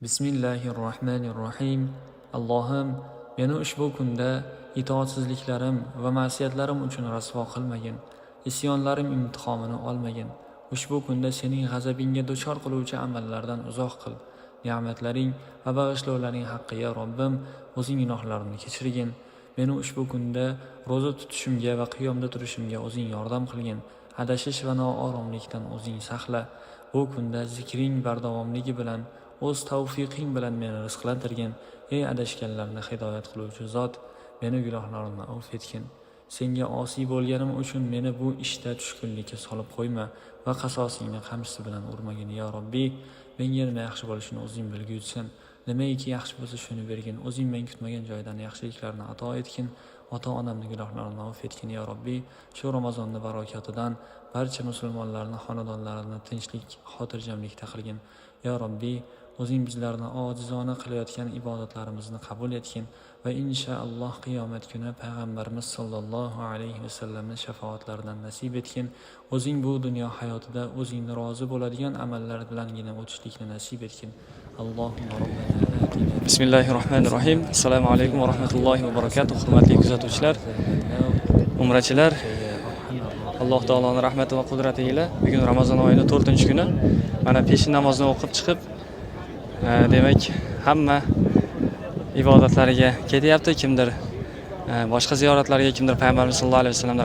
Bismillahirrohmanirrohim. Allohim, meni ushbu kunda itoatsizliklarim va ma'siyatlarim uchun rasvo qilmagin. Isyonlarim imtihonini olmagin. Ushbu kunda sening g'azabingga duchor qiluvchi amallardan uzoq qil. Ne'matlaring va bag'ishlovlaring haqqiga, Robbim, o'zing gunohlarimni kechirgin. Meni ushbu kunda ro'za tutishimga va qiyomda turishimga o'zing yordam qilgin. Adashish va nooromlikdan o'zing saqla. Bu kunda zikring bardavomligi bilan, o'z tavfiqing bilan meni rizqlantirgin. Ey adashganlarni hidoyat qiluvchi zot, meni gunohlarimni avf etgin. Senga osiy bo'lganim uchun meni bu ishda tushkunlikka solib qo'yma va qasosingni qamchisi bilan urmagin. Ya Robbiy, menga nima yaxshi bo'lishini o'zing bilguvchisan. Nimaiki yaxshi bo'lsa, shuni bergin. O'zing men kutmagan joydan yaxshiliklarni ato etgin. Ota onamni gunohlarini avf etgin. Ya Robbiy, shu Ramazonni barakatidan barcha musulmonlarni xonadonlarini tinchlik, xotirjamlikda qilgin. Ya Robbiy, o'zing bizlarni ojizona qilayotgan ibodatlarimizni qabul etgin va inshaalloh qiyomat kuni payg'ambarimiz sollallohu alayhi vasallamni shafoatlaridan nasib etgin. O'zing bu dunyo hayotida o'zingni rozi bo'ladigan amallar bilangina o'tishlikni nasib etgin. Allohumma robbana atina. Bismillahirrohmanirrohim. Assalomu alaykum va rahmatullohi va barakatuh. Hurmatli kuzatuvchilar, umrachilar, Alloh taoloning rahmati va qudrati ila bugun Ramazon oyini 4-kuni. Mana, peshin namozini o'qib chiqib, demak, hamma ibodatlariga ketyapti. Kimdir boshqa ziyoratlarga, kimdir payg'ambarimiz sollallohu alayhi vasallamni